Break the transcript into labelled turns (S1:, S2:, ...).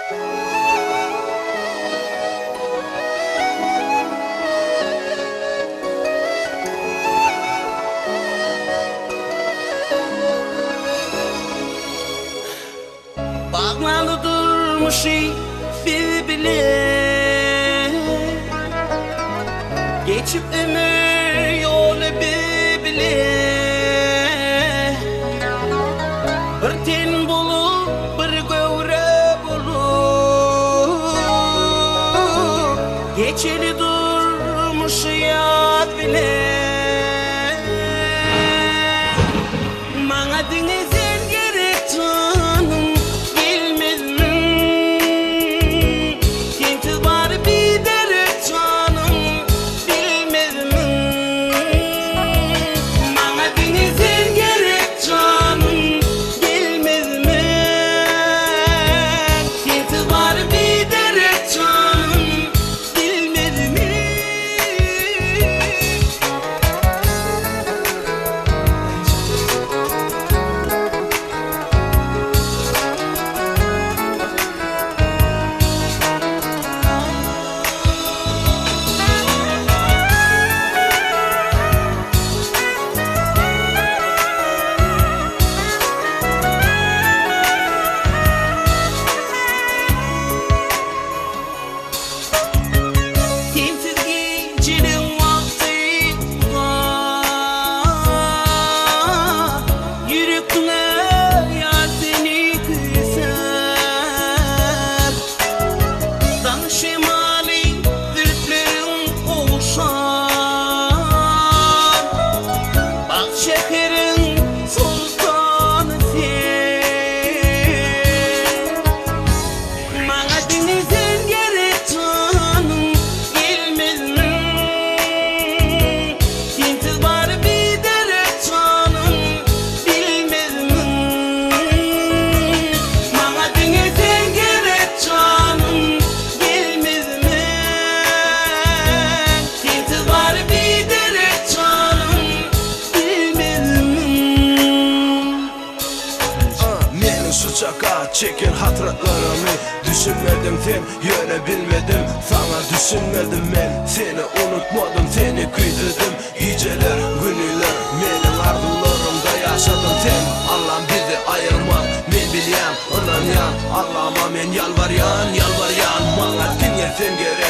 S1: Baglaly durmuşy biz bile Geçip ömür ýoly biz bile Bir ten bolup bir göwre bolup Geçeli durmuşy ýaz bile Maňa diňe sen gerek janym gelmezmiň Sensiz bary biderek janym bilmezmiň Maňa diňe sen gerek janym gelmezmiň Sensiz bary biderek janym bilmezmiň. Sensiz gijeliň wagty uzak, Ýürek diňe ýar seni küýsär. Daň şemaly zülpleriň ogşar, Bagt şäheriň soltany sen. Maňa diňe sen gerek janym gelmezmiň Sensiz bary biderek janym bilmezmiň Maňa diňe sen gerek janym gelmezmiň Sensiz bary biderek janym bilmezmiň.
S2: Meniň şu çaka çeken hasratlarymy Düşünmediň sen, ýöne bilmedim Saňa düşünmedim men, seni unutmadym Seni küýsedim gijeler, günüler Meniň arzuwlarymda ýaşadyň sen Allam bizi aýyrmaz, men bilýän, ynanýan Allama men ýalbarýan, ýalbarýan Maňa diňe sen gerek.